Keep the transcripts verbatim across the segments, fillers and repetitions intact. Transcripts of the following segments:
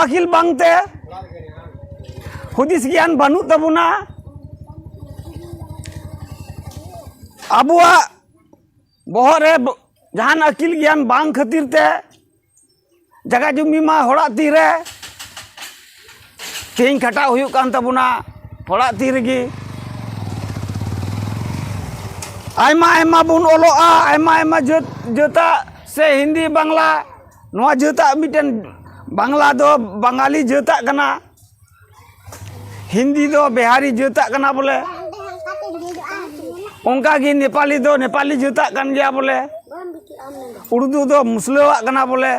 ᱟᱹᱠᱤᱞ ᱵᱟᱝᱛᱮ, ᱦᱩᱫᱤᱥ ᱜᱮᱭᱟᱱ ᱵᱟᱹᱱᱩᱜ ᱛᱟᱵᱚᱱᱟ᱾ ᱟᱵᱚᱣᱟᱜ ᱵᱚᱦᱚᱜ ᱨᱮ ᱵ-, ᱡᱟᱦᱟᱱ ᱟᱹᱠᱤᱞ ᱜᱮᱭᱟᱱ ᱵᱟᱝ ᱠᱷᱟᱹᱛᱤᱨ ᱛᱮ ᱡᱟᱭᱜᱟ ᱡᱩᱢᱤ ᱢᱟ ᱦᱚᱲᱟᱜ ᱛᱤᱨᱮ, ᱛᱮᱦᱮᱧ ᱠᱷᱟᱴᱟᱜ ᱦᱩᱭᱩᱜ ᱠᱟᱱ ᱛᱟᱵᱚᱱᱟ ᱦᱚᱲᱟᱜ ᱛᱤ ᱨᱮᱜᱮ᱾ ᱟᱭᱢᱟ ᱟᱭᱢᱟ ᱵᱚᱱ ᱚᱞᱚᱜᱼᱟ, ᱟᱭᱢᱟ ᱟᱭᱢᱟ ᱡᱟᱹᱛ, ᱡᱟᱹᱛᱟᱜ ᱥᱮ ᱦᱤᱱᱫᱤ ᱵᱟᱝᱞᱟ, ᱱᱚᱣᱟ ᱡᱟᱹᱛᱟᱜ ᱢᱤᱫᱴᱮᱱ, ᱵᱟᱝᱞᱟ ᱫᱚ ᱵᱟᱝᱟᱞᱤ ᱡᱟᱹᱛᱟᱜ ᱠᱟᱱᱟ, ᱦᱤᱱᱫᱤ ᱫᱚ ᱵᱤᱦᱟᱨᱤ ᱡᱟᱹᱛᱟᱜ ᱠᱟᱱᱟ ᱵᱚᱞᱮ, ᱚᱱᱠᱟᱜᱮ ᱱᱮᱯᱟᱞᱤ ᱫᱚ ᱱᱮᱯᱟᱞᱤ ᱡᱟᱹᱛᱟᱜ ᱠᱟᱱ ᱜᱮᱭᱟ ᱵᱚᱞᱮ, ᱩᱲᱫᱩ ᱫᱚ ᱢᱩᱥᱞᱟᱹᱣᱟᱜ ᱠᱟᱱᱟ ᱵᱚᱞᱮ᱾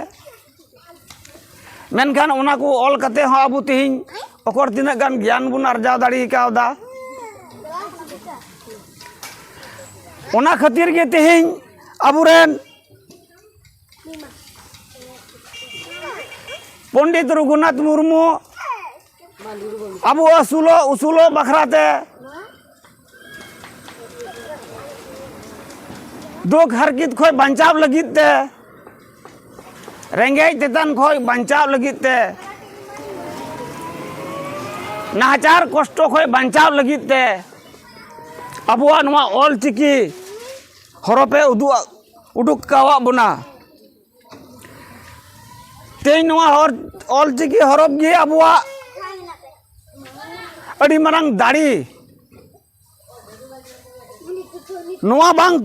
ᱢᱮᱱᱠᱷᱟᱱ ᱚᱱᱟ ᱠᱚ ᱚᱞ ᱠᱟᱛᱮ ᱦᱚᱸ ᱟᱵᱚ ᱛᱮᱦᱮᱧ ᱚᱠᱚᱨ ᱛᱤᱱᱟᱹᱜ ᱜᱟᱱ ᱜᱮᱭᱟᱱ ᱵᱚᱱ ᱟᱨᱡᱟᱣ ᱫᱟᱲᱮ ᱠᱟᱣᱫᱟ? ᱚᱱᱟ ᱠᱷᱟᱹᱛᱤᱨ ᱜᱮ ᱛᱮᱦᱮᱧ ᱟᱵᱚᱨᱮᱱ ᱯᱚᱱᱰᱤᱛ ᱨᱚᱜᱷᱩᱱᱟᱛᱷ ᱢᱩᱨᱢᱩ ᱟᱵᱚ ᱟᱹᱥᱩᱞᱚᱜ ᱩᱥᱩᱞᱚᱜ ᱵᱟᱠᱷᱨᱟ ᱛᱮ, ᱫᱩᱠ ᱦᱟᱨᱠᱮᱛ ᱠᱷᱚᱱ ᱵᱟᱧᱪᱟᱣ ᱞᱟᱹᱜᱤᱫ ᱛᱮ, ᱨᱮᱸᱜᱮᱡ ᱛᱮᱛᱟᱝ ᱠᱷᱚᱱ ᱵᱟᱧᱪᱟᱣ ᱞᱟᱹᱜᱤᱫ ᱛᱮ, ᱱᱟᱦᱟᱪᱟᱨ ᱠᱚᱥᱴᱚ ᱠᱷᱚᱱ ᱵᱟᱧᱪᱟᱣ ᱞᱟᱹᱜᱤᱫ ᱛᱮ ᱟᱵᱚᱣᱟᱜ ᱱᱚᱣᱟ ᱚᱞ ᱪᱤᱠᱤ ᱦᱚᱨᱚᱯᱮ ᱩᱫᱩᱜ, ᱩᱰᱩᱠ ᱠᱟᱣᱟᱫ ᱵᱚᱱᱟ᱾ ᱛᱮᱦᱮᱧ ᱱᱚᱣᱟ ᱦᱚᱨ, ᱚᱞ ᱪᱤᱠᱤ ᱦᱚᱨᱚᱯ ᱜᱮ ᱟᱵᱚᱣᱟᱜ ᱟᱹᱰᱤ ᱢᱟᱨᱟᱝ ᱫᱟᱲᱮ᱾ ᱱᱚᱣᱟ ᱵᱟᱝ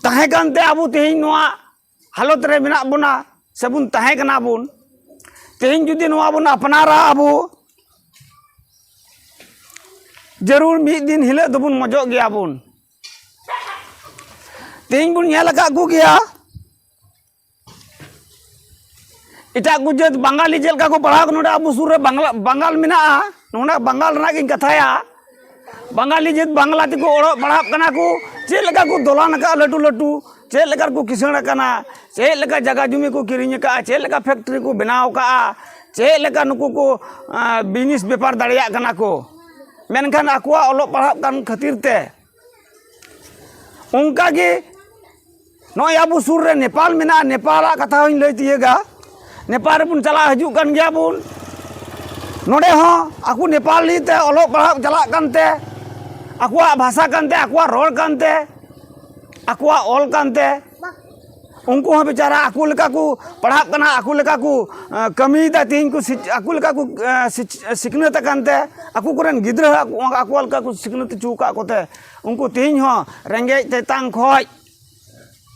ᱛᱟᱦᱮᱸ ᱠᱟᱱᱛᱮ ᱟᱵᱚ ᱛᱮᱦᱮᱧ ᱱᱚᱣᱟ ᱦᱟᱞᱚᱛ ᱨᱮ ᱢᱮᱱᱟᱜ ᱵᱚᱱᱟ ᱥᱮᱵᱚᱱ ᱛᱟᱦᱮᱸ ᱠᱟᱱᱟ ᱵᱚᱱ᱾ ᱛᱮᱦᱮᱧ ᱡᱩᱫᱤ ᱱᱚᱣᱟ ᱵᱚᱱ ᱟᱯᱱᱟᱨᱟ ᱟᱵᱚ, ᱡᱟᱹᱨᱩᱲ ᱢᱤᱫ ᱫᱤᱱ ᱦᱤᱞᱳᱜ ᱫᱚᱵᱚᱱ ᱢᱚᱡᱚᱜ ᱜᱮᱭᱟ ᱵᱚᱱ᱾ ᱛᱮᱦᱮᱧ ᱵᱚᱱ ᱧᱮᱞ ᱟᱠᱟᱫ ᱠᱚᱜᱮᱭᱟ, ᱮᱴᱟᱜ ᱠᱚ ᱡᱟᱹᱛ ᱵᱟᱝᱜᱟᱞᱤ ᱪᱮᱫ ᱞᱮᱠᱟ ᱠᱚ ᱯᱟᱲᱦᱟᱣ ᱠᱟᱱᱟ, ᱱᱚᱰᱮ ᱟᱵᱚ ᱥᱩᱨ ᱨᱮ ᱵᱟᱝᱞᱟ, ᱵᱟᱝᱜᱟᱞ ᱢᱮᱱᱟᱜᱼᱟ, ᱱᱚᱰᱮ ᱵᱟᱝᱜᱟᱞ ᱨᱮᱱᱟᱜ ᱜᱤᱧ ᱠᱟᱛᱷᱟᱭᱟ᱾ ᱵᱟᱝᱜᱟᱞᱤ ᱡᱟᱹᱛ ᱵᱟᱝᱞᱟ ᱛᱮᱠᱚ ᱚᱞᱚᱜ ᱯᱟᱲᱦᱟᱜ ᱠᱟᱱᱟ ᱠᱚ, ᱪᱮᱫ ᱞᱮᱠᱟ ᱠᱚ ᱫᱚᱞᱟᱱ ᱟᱠᱟᱫᱼᱟ ᱞᱟᱹᱴᱩ ᱞᱟᱹᱴᱩ, ᱪᱮᱫ ᱞᱮᱠᱟ ᱨᱮᱠᱚ ᱠᱤᱥᱟᱹᱬ ᱟᱠᱟᱱᱟ, ᱪᱮᱫ ᱞᱮᱠᱟ ᱡᱟᱭᱜᱟ ᱡᱩᱢᱤ ᱠᱚ ᱠᱤᱨᱤᱧ ᱟᱠᱟᱫᱼᱟ, ᱪᱮᱫ ᱞᱮᱠᱟ ᱯᱷᱮᱠᱴᱨᱤ ᱠᱚ ᱵᱮᱱᱟᱣ ᱟᱠᱟᱫᱼᱟ, ᱪᱮᱫ ᱞᱮᱠᱟ ᱱᱩᱠᱩ ᱠᱚ, ᱟᱸ, ᱵᱤᱡᱽᱱᱮᱥ ᱵᱮᱯᱟᱨ ᱫᱟᱲᱮᱭᱟᱜ ᱠᱟᱱᱟ ᱠᱚ᱾ ᱢᱮᱱᱠᱷᱟᱱ ᱟᱠᱚᱣᱟᱜ ᱚᱞᱚᱜ ᱯᱟᱲᱦᱟᱜ ᱠᱟᱱ ᱠᱷᱟᱹᱛᱤᱨ ᱛᱮ ᱚᱱᱠᱟ ᱜᱮ ᱱᱚᱜᱼᱚᱭ ᱟᱵᱚ ᱥᱩᱨ ᱨᱮ ᱱᱮᱯᱟᱞ ᱢᱮᱱᱟᱜᱼᱟ, ᱱᱮᱯᱟᱞᱟᱜ ᱠᱟᱛᱷᱟ ᱦᱚᱧ ᱞᱟᱹᱭ ᱛᱤᱭᱳᱜᱟ᱾ ᱱᱮᱯᱟᱞ ᱨᱮᱵᱚᱱ ᱪᱟᱞᱟᱜ ᱦᱤᱡᱩᱜ ᱠᱟᱱ ᱜᱮᱭᱟ ᱵᱚᱱ᱾ ᱱᱚᱰᱮ ᱦᱚᱸ ᱟᱠᱚ ᱱᱮᱯᱟᱞᱤ ᱛᱮ ᱚᱞᱚᱜ ᱯᱟᱲᱦᱟᱜ ᱪᱟᱞᱟᱜ ᱠᱟᱱᱛᱮ, ᱟᱠᱚᱣᱟᱜ ᱵᱷᱟᱥᱟ ᱠᱟᱱᱛᱮ, ᱟᱠᱚᱣᱟᱜ ᱨᱚᱲ ᱠᱟᱱᱛᱮ, ᱟᱠᱚᱣᱟᱜ ᱚᱞ ᱠᱟᱱᱛᱮ, ᱩᱱᱠᱩ ᱦᱚᱸ ᱵᱮᱪᱟᱨᱟ ᱟᱠᱚ ᱞᱮᱠᱟ ᱠᱚ ᱯᱟᱲᱦᱟᱜ ᱠᱟᱱᱟ, ᱟᱠᱚ ᱞᱮᱠᱟ ᱠᱚ, ᱮᱸ, ᱠᱟᱹᱢᱤᱭᱮᱫᱟ, ᱛᱮᱦᱮᱧ ᱠᱚ ᱥᱤᱪ-, ᱟᱠᱚ ᱞᱮᱠᱟ ᱠᱚ, ᱮᱸ, ᱥᱤᱪ-, ᱥᱤᱠᱷᱱᱟᱹᱛ ᱟᱠᱟᱱ ᱛᱮ, ᱟᱠᱚ ᱠᱚᱨᱮᱱ ᱜᱤᱫᱽᱨᱟᱹ ᱟᱠᱚ, ᱟᱠᱚ ᱞᱮᱠᱟ ᱠᱚ ᱥᱤᱠᱷᱱᱟᱹᱛ ᱦᱚᱪᱚ ᱟᱠᱟᱫ ᱠᱚᱛᱮ, ᱩᱱᱠᱩ ᱛᱮᱦᱮᱧ ᱦᱚᱸ ᱨᱮᱸᱜᱮᱡ ᱛᱮᱛᱟᱝ ᱠᱷᱚᱡ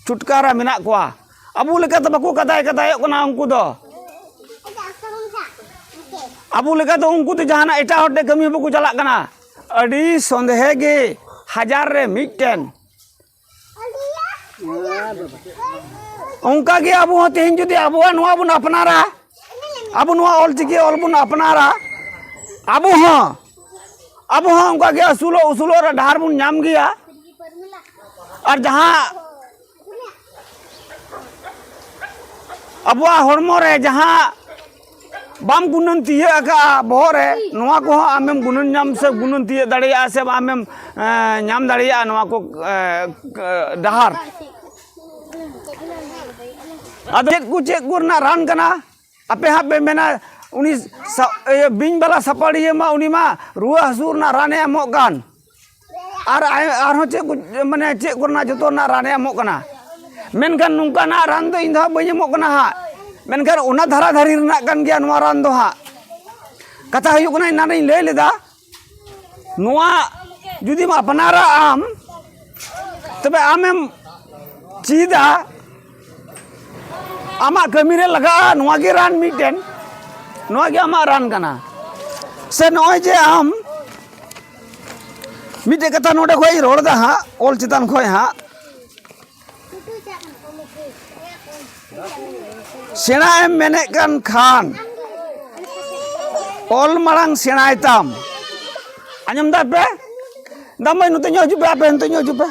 ᱪᱷᱩᱴᱠᱟᱨᱟ ᱢᱮᱱᱟᱜ ᱠᱚᱣᱟ᱾ ᱟᱵᱚ ᱞᱮᱠᱟ ᱫᱚ ᱵᱟᱠᱚ ᱠᱟᱫᱟᱭ ᱠᱟᱫᱟᱭᱚᱜ ᱠᱟᱱᱟ ᱩᱱᱠᱩ ᱫᱚ᱾ ᱟᱵᱚ ᱞᱮᱠᱟ ᱫᱚ ᱩᱱᱠᱩ ᱫᱚ ᱡᱟᱦᱟᱱᱟᱜ ᱮᱴᱟᱜ ᱦᱚᱲ ᱴᱷᱮᱱ ᱠᱟᱹᱢᱤ ᱦᱚᱸ ᱵᱟᱠᱚ ᱪᱟᱞᱟᱜ ᱠᱟᱱᱟ᱾ ᱟᱹᱰᱤ ᱥᱚᱱᱫᱮᱦᱮ ᱜᱮ, ᱦᱟᱡᱟᱨ ᱨᱮ ᱢᱤᱫᱴᱮᱱ᱾ ᱚᱱᱠᱟ ᱜᱮ ᱟᱵᱚ ᱦᱚᱸ ᱛᱮᱦᱮᱧ ᱡᱩᱫᱤ ᱟᱵᱚᱣᱟᱜ ᱱᱚᱣᱟ ᱵᱚᱱ ᱟᱯᱱᱟᱨᱟ, ᱟᱵᱚ ᱱᱚᱣᱟ ᱚᱞ ᱪᱤᱠᱤ ᱚᱞ ᱵᱚᱱ ᱟᱯᱱᱟᱨᱟ, ᱟᱵᱚ ᱦᱚᱸ, ᱟᱵᱚ ᱦᱚᱸ ᱚᱱᱠᱟ ᱜᱮ ᱟᱹᱥᱩᱞᱚᱜ ᱩᱥᱩᱞᱚᱜ ᱨᱮ ᱰᱟᱦᱟᱨ ᱵᱚᱱ ᱧᱟᱢ ᱜᱮᱭᱟ᱾ ᱟᱨ ᱡᱟᱦᱟᱸ ᱟᱵᱚᱣᱟᱜ ᱦᱚᱲᱢᱚ ᱨᱮ ᱡᱟᱦᱟᱸ ᱵᱟᱢ ᱜᱩᱱᱟᱹᱱ ᱛᱤᱭᱟᱹᱜ ᱟᱠᱟᱫᱼᱟ ᱵᱚᱦᱚᱜ ᱨᱮ, ᱱᱚᱣᱟ ᱠᱚᱦᱚᱸ ᱟᱢᱮᱢ ᱜᱩᱱᱟᱹᱱ ᱧᱟᱢ ᱥᱮ ᱜᱩᱱᱟᱹᱱ ᱛᱤᱭᱟᱹᱜ ᱫᱟᱲᱮᱭᱟᱜᱼᱟ ᱥᱮ ᱟᱢᱮᱢ, ᱮᱸ, ᱧᱟᱢ ᱫᱟᱲᱮᱭᱟᱜᱼᱟ ᱱᱚᱣᱟ ᱠᱚ, ᱮᱸ, ᱰᱟᱦᱟᱨ᱾ ᱟᱫᱚ ᱪᱮᱫ ᱠᱚ, ᱪᱮᱫ ᱠᱚ ᱨᱮᱱᱟᱜ ᱨᱟᱱ ᱠᱟᱱᱟ? ᱟᱯᱮ ᱦᱟᱸᱜ ᱯᱮ ᱢᱮᱱᱟ, ᱩᱱᱤ ᱥᱟ-, ᱤᱭᱟᱹ, ᱵᱤᱧ ᱵᱟᱞᱟ ᱥᱟᱯᱟᱲᱤᱭᱟᱹ ᱢᱟ, ᱩᱱᱤ ᱢᱟ ᱨᱩᱣᱟᱹ ᱦᱟᱹᱥᱩ ᱨᱮᱱᱟᱜ ᱨᱟᱱᱮ ᱮᱢᱚᱜ ᱠᱟᱱ᱾ ᱟᱨ ᱟᱭ-, ᱟᱨᱦᱚᱸ ᱪᱮᱫ ᱠᱚ, ᱢᱟᱱᱮ ᱪᱮᱫ ᱠᱚᱨᱮᱱᱟᱜ ᱡᱚᱛᱚ ᱨᱮᱱᱟᱜ ᱨᱟᱱᱮ ᱮᱢᱚᱜ ᱠᱟᱱᱟ᱾ ᱢᱮᱱᱠᱷᱟᱱ ᱱᱚᱝᱠᱟᱱᱟᱜ ᱨᱟᱱ ᱫᱚ ᱤᱧ ᱫᱚ ᱦᱟᱸᱜ ᱵᱟᱹᱧ ᱮᱢᱚᱜ ᱠᱟᱱᱟ ᱦᱟᱸᱜ᱾ ᱢᱮᱱᱠᱷᱟᱱ ᱚᱱᱟ ᱫᱷᱟᱨᱟ ᱫᱷᱟᱹᱨᱤ ᱨᱮᱱᱟᱜ ᱠᱟᱱ ᱜᱮᱭᱟ ᱱᱚᱣᱟ ᱨᱟᱱ ᱫᱚ ᱦᱟᱸᱜ᱾ ᱠᱟᱛᱷᱟ ᱦᱩᱭᱩᱜ ᱠᱟᱱᱟ, ᱮᱱᱟᱱ ᱨᱤᱧ ᱞᱟᱹᱭ ᱞᱮᱫᱟ, ᱱᱚᱣᱟ ᱡᱩᱫᱤᱢ ᱟᱯᱱᱟᱨᱟ ᱟᱢ, ᱛᱚᱵᱮ ᱟᱢᱮᱢ ᱪᱮᱫᱟ, ᱟᱢᱟᱜ ᱠᱟᱹᱢᱤ ᱨᱮ ᱞᱟᱜᱟᱜᱼᱟ᱾ ᱱᱚᱣᱟ ᱜᱮ ᱨᱟᱱ ᱢᱤᱫᱴᱮᱱ, ᱱᱚᱣᱟ ᱜᱮ ᱟᱢᱟᱜ ᱨᱟᱱ ᱠᱟᱱᱟ᱾ ᱥᱮ ᱱᱚᱜᱼᱚᱭ ᱡᱮ ᱟᱢ ᱢᱤᱫᱴᱮᱡ ᱠᱟᱛᱷᱟ ᱱᱚᱰᱮ ᱠᱷᱚᱡ ᱤᱧ ᱨᱚᱲ ᱮᱫᱟ ᱦᱟᱸᱜ, ᱚᱞ ᱪᱮᱛᱟᱱ ᱠᱷᱚᱡ ᱦᱟᱸᱜ, ᱥᱮᱬᱟ ᱮᱢ ᱢᱮᱱᱮᱫ ᱠᱟᱱ ᱠᱷᱟᱱ, ᱚᱞ ᱢᱟᱲᱟᱝ ᱥᱮᱬᱟᱭ ᱛᱟᱢ᱾ ᱟᱸᱡᱚᱢ ᱫᱟ ᱯᱮ? ᱫᱟᱢ ᱵᱷᱟᱹᱭ, ᱱᱚᱛᱮ ᱧᱚᱜ ᱦᱤᱡᱩᱜ ᱯᱮ, ᱟᱯᱮ ᱱᱚᱛᱮ ᱧᱚᱜ ᱦᱤᱡᱩᱜ ᱯᱮ᱾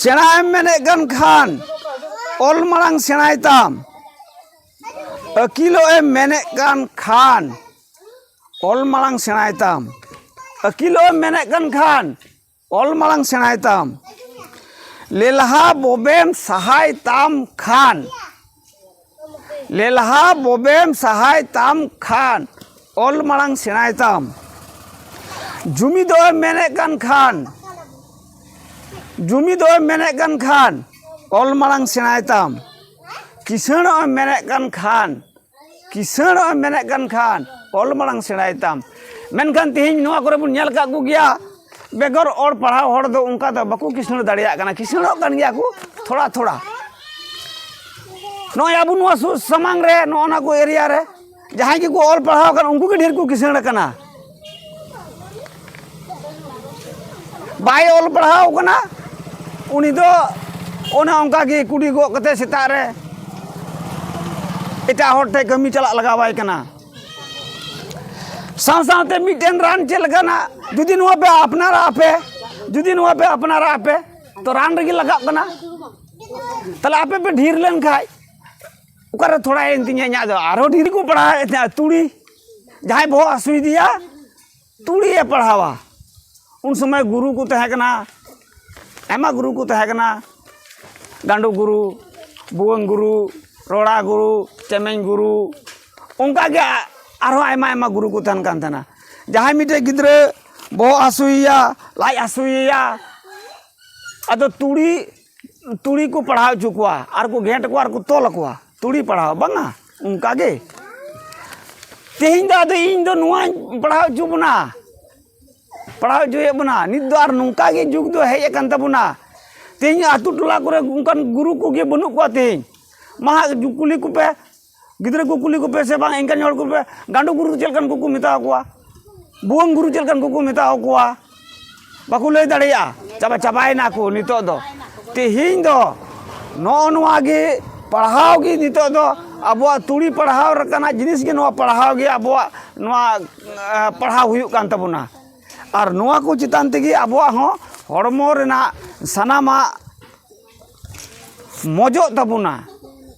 ᱥᱮᱬᱟ ᱮᱢ ᱢᱮᱱᱮᱫ ᱠᱟᱱ ᱠᱷᱟᱱ, ᱚᱞ ᱢᱟᱲᱟᱝ ᱥᱮᱬᱟᱭ ᱛᱟᱢ᱾ ᱟᱹᱠᱤᱞᱚᱜ ᱮᱢ ᱢᱮᱱᱮᱫ ᱠᱟᱱ ᱠᱷᱟᱱ, ᱚᱞ ᱢᱟᱲᱟᱝ ᱥᱮᱬᱟᱭ ᱛᱟᱢ᱾ ᱟᱹᱠᱤᱞᱚᱜ ᱮᱢ ᱢᱮᱱᱮᱫ ᱠᱟᱱ ᱠᱷᱟᱱ, ᱚᱞ ᱢᱟᱲᱟᱝ ᱥᱮᱬᱟᱭ ᱛᱟᱢ᱾ ᱞᱮᱞᱦᱟ ᱵᱚᱵᱮᱢ ᱥᱟᱦᱟᱭ ᱛᱟᱢ ᱠᱷᱟᱱ, ᱞᱮᱞᱦᱟ ᱵᱚᱵᱮᱢ ᱥᱟᱦᱟᱭ ᱛᱟᱢ ᱠᱷᱟᱱ, ᱚᱞ ᱢᱟᱲᱟᱝ ᱥᱮᱬᱟᱭ ᱛᱟᱢ᱾ ᱡᱩᱢᱤᱫᱚᱜ ᱮᱢ ᱢᱮᱱᱮᱫ ᱠᱟᱱ ᱠᱷᱟᱱ, ᱡᱩᱢᱤᱫᱚᱜ ᱮᱢ ᱢᱮᱱᱮᱫ ᱠᱟᱱ ᱠᱷᱟᱱ, ᱚᱞ ᱢᱟᱲᱟᱝ ᱥᱮᱬᱟᱭ ᱛᱟᱢ᱾ ᱠᱤᱥᱟᱹᱬᱚᱜ ᱮᱢ ᱢᱮᱱᱮᱫ ᱠᱟᱱ ᱠᱷᱟᱱ, ᱠᱤᱥᱟᱹᱬᱚᱜ ᱮᱢ ᱢᱮᱱᱮᱫ ᱠᱟᱱ ᱠᱷᱟᱱ, ᱚᱞ ᱢᱟᱲᱟᱝ ᱥᱮᱬᱟᱭ ᱛᱟᱢ᱾ ᱢᱮᱱᱠᱷᱟᱱ ᱛᱮᱦᱮᱧ ᱱᱚᱣᱟ ᱠᱚᱨᱮ ᱵᱚᱱ ᱧᱮᱞ ᱟᱠᱟᱫ ᱠᱚᱜᱮᱭᱟ, ᱵᱮᱜᱚᱨ ᱚᱞ ᱯᱟᱲᱦᱟᱣ ᱦᱚᱲ ᱫᱚ ᱚᱱᱠᱟ ᱫᱚ ᱵᱟᱠᱚ ᱠᱤᱥᱟᱹᱬ ᱫᱟᱲᱮᱭᱟᱜ ᱠᱟᱱᱟ, ᱠᱤᱥᱟᱹᱬᱚᱜ ᱠᱟᱱ ᱜᱮᱭᱟ ᱠᱚ ᱛᱷᱚᱲᱟ ᱛᱷᱚᱲᱟ᱾ ᱱᱚᱜᱼᱚᱭ ᱟᱵᱚ ᱱᱚᱣᱟ ᱥᱩᱨ ᱥᱟᱢᱟᱝ ᱨᱮ, ᱱᱚᱜᱼᱚ ᱱᱟ ᱠᱚ ᱮᱨᱤᱭᱟ ᱨᱮ ᱡᱟᱦᱟᱸᱭ ᱜᱮᱠᱚ ᱚᱞ ᱯᱟᱲᱦᱟᱣ ᱟᱠᱟᱱ, ᱩᱱᱠᱩ ᱜᱮ ᱰᱷᱮᱨ ᱠᱚ ᱠᱤᱥᱟᱹᱬ ᱟᱠᱟᱱᱟ᱾ ᱵᱟᱭ ᱚᱞ ᱯᱟᱲᱦᱟᱣ ᱠᱟᱱᱟ, ᱩᱱᱤ ᱫᱚ ᱚᱱᱮ ᱚᱱᱠᱟ ᱜᱮ ᱠᱩᱰᱤ ᱜᱚᱜ ᱠᱟᱛᱮ ᱥᱮᱛᱟᱜ ᱨᱮ ᱮᱴᱟᱜ ᱦᱚᱲ ᱴᱷᱮᱱ ᱠᱟᱹᱢᱤ ᱪᱟᱞᱟᱜ ᱞᱟᱜᱟᱣᱟᱭ ᱠᱟᱱᱟ᱾ ᱥᱟᱶ ᱥᱟᱶᱛᱮ ᱢᱤᱫᱴᱮᱱ ᱨᱟᱱ ᱪᱮᱫ ᱞᱮᱠᱟᱱᱟ, ᱡᱩᱫᱤ ᱱᱚᱣᱟ ᱯᱮ ᱟᱯᱱᱟᱨᱟᱜ ᱟᱯᱮ, ᱡᱩᱫᱤ ᱱᱚᱣᱟ ᱯᱮ ᱟᱯᱱᱟᱨᱟᱜ ᱟᱯᱮ, ᱛᱚ ᱨᱟᱱ ᱨᱮᱜᱮ ᱞᱟᱜᱟᱜ ᱠᱟᱱᱟ᱾ ᱛᱟᱦᱞᱮ ᱟᱯᱮ ᱯᱮ ᱰᱷᱮᱨ ᱞᱮᱱᱠᱷᱟᱡ ᱚᱠᱟᱨᱮ ᱛᱷᱚᱲᱟᱭᱮᱱ ᱛᱤᱧᱟ ᱤᱧᱟᱹᱜ ᱫᱚ, ᱟᱨᱦᱚᱸ ᱰᱷᱮᱨ ᱠᱚ ᱯᱟᱲᱦᱟᱣᱮᱫ ᱛᱟᱦᱮᱸᱫ ᱛᱩᱲᱤ᱾ ᱡᱟᱦᱟᱸᱭ ᱵᱚᱦᱚᱜ ᱦᱟᱹᱥᱩᱭᱮᱫᱮᱭᱟ, ᱛᱩᱲᱤᱭᱮ ᱯᱟᱲᱦᱟᱣᱟ᱾ ᱩᱱ ᱥᱚᱢᱚᱭ ᱜᱩᱨᱩ ᱠᱚ ᱛᱟᱦᱮᱸ ᱠᱟᱱᱟ, ᱟᱭᱢᱟ ᱜᱩᱨᱩ ᱠᱚ ᱛᱟᱦᱮᱸ ᱠᱟᱱᱟ, ᱜᱟᱸᱰᱚ ᱜᱩᱨᱩ, ᱵᱷᱩᱣᱟᱹᱝ ᱜᱩᱨᱩ, ᱨᱚᱲᱟ ᱜᱩᱨᱩ, ᱪᱮᱢᱮᱧ ᱜᱩᱨᱩ, ᱚᱱᱠᱟᱜᱮ ᱟ- ᱟᱨᱦᱚᱸ ᱟᱭᱢᱟ ᱟᱭᱢᱟ ᱜᱩᱨᱩ ᱠᱚ ᱛᱟᱦᱮᱱ ᱠᱟᱱ ᱛᱟᱦᱮᱱᱟ᱾ ᱡᱟᱦᱟᱸᱭ ᱢᱤᱫᱴᱮᱡ ᱜᱤᱫᱽᱨᱟᱹ ᱵᱚᱦᱚᱜ ᱦᱟᱹᱥᱩᱭᱮᱭᱟ, ᱞᱟᱡ ᱦᱟᱹᱥᱩᱭᱮᱭᱟ, ᱟᱫᱚ ᱛᱩᱲᱤ, ᱛᱩᱲᱤ ᱠᱚ ᱯᱟᱲᱦᱟᱣ ᱦᱚᱪᱚ ᱠᱚᱣᱟ, ᱟᱨ ᱠᱚ ᱜᱷᱮᱸᱴ ᱠᱚᱣᱟ, ᱟᱨ ᱠᱚ ᱛᱚᱞ ᱟᱠᱚᱣᱟ ᱛᱩᱲᱤ ᱯᱟᱲᱦᱟᱣ, ᱵᱟᱝᱟ? ᱚᱱᱠᱟ ᱜᱮ ᱛᱮᱦᱮᱧ ᱫᱚ ᱟᱫᱚ ᱤᱧ ᱫᱚ ᱱᱚᱣᱟᱧ ᱯᱟᱲᱦᱟᱣ ᱦᱚᱪᱚ ᱵᱚᱱᱟ, ᱯᱟᱲᱦᱟᱣ ᱦᱚᱪᱚᱭᱮᱫ ᱵᱚᱱᱟ᱾ ᱱᱤᱛ ᱫᱚ ᱟᱨ ᱱᱚᱝᱠᱟ ᱜᱮ ᱡᱩᱜᱽ ᱫᱚ ᱦᱮᱡ ᱟᱠᱟᱱ ᱛᱟᱵᱚᱱᱟ᱾ ᱛᱮᱦᱮᱧ ᱟᱛᱳ ᱴᱚᱞᱟ ᱠᱚᱨᱮ ᱚᱱᱠᱟᱱ ᱜᱩᱨᱩ ᱠᱚᱜᱮ ᱵᱟᱹᱱᱩᱜ ᱠᱚᱣᱟ᱾ ᱛᱮᱦᱮᱧ ᱢᱟ ᱦᱟᱸᱜ ᱠᱩᱞᱤ ᱠᱚᱯᱮ, ᱜᱤᱫᱽᱨᱟᱹ ᱠᱚ ᱠᱩᱞᱤ ᱠᱚᱯᱮ ᱥᱮ ᱵᱟᱝ, ᱮᱱᱠᱟᱱ ᱦᱚᱲ ᱠᱚᱯᱮ, ᱜᱟᱸᱰᱚ ᱜᱩᱨᱩ ᱪᱮᱫ ᱞᱮᱠᱟᱱ ᱠᱚᱠᱚ ᱢᱮᱛᱟ ᱠᱚᱣᱟ, ᱵᱷᱩᱣᱟᱹᱝ ᱜᱩᱨᱩ ᱪᱮᱫ ᱞᱮᱠᱟᱱ ᱠᱚᱠᱚ ᱢᱮᱛᱟ ᱠᱚᱣᱟ, ᱵᱟᱠᱚ ᱞᱟᱹᱭ ᱫᱟᱲᱮᱭᱟᱜᱼᱟ᱾ ᱪᱟᱵᱟ ᱪᱟᱵᱟᱭᱮᱱᱟ ᱠᱚ ᱱᱤᱛᱚᱜ ᱫᱚ᱾ ᱛᱮᱦᱮᱧ ᱫᱚ ᱱᱚᱜᱼᱚ ᱱᱚᱣᱟ ᱜᱮ ᱯᱟᱲᱦᱟᱣ ᱜᱮ ᱱᱤᱛᱚᱜ ᱫᱚ ᱟᱵᱚᱣᱟᱜ ᱛᱩᱲᱤ ᱯᱟᱲᱦᱟᱣ ᱞᱮᱠᱟᱱᱟᱜ ᱡᱤᱱᱤᱥ ᱜᱮ, ᱱᱚᱣᱟ ᱯᱟᱲᱦᱟᱣ ᱜᱮ ᱟᱵᱚᱣᱟᱜ ᱱᱚᱣᱟ, ᱮ, ᱯᱟᱲᱦᱟᱣ ᱦᱩᱭᱩᱜ ᱠᱟᱱ ᱛᱟᱵᱚᱱᱟ᱾ ᱟᱨ ᱱᱚᱣᱟ ᱠᱚ ᱪᱮᱛᱟᱱ ᱛᱮᱜᱮ ᱟᱵᱚᱣᱟᱜ ᱦᱚᱸ ᱦᱚᱲᱢᱚ ᱨᱮᱱᱟᱜ ᱥᱟᱱᱟᱢᱟᱜ ᱢᱚᱡᱚᱜ ᱛᱟᱵᱚᱱᱟ᱾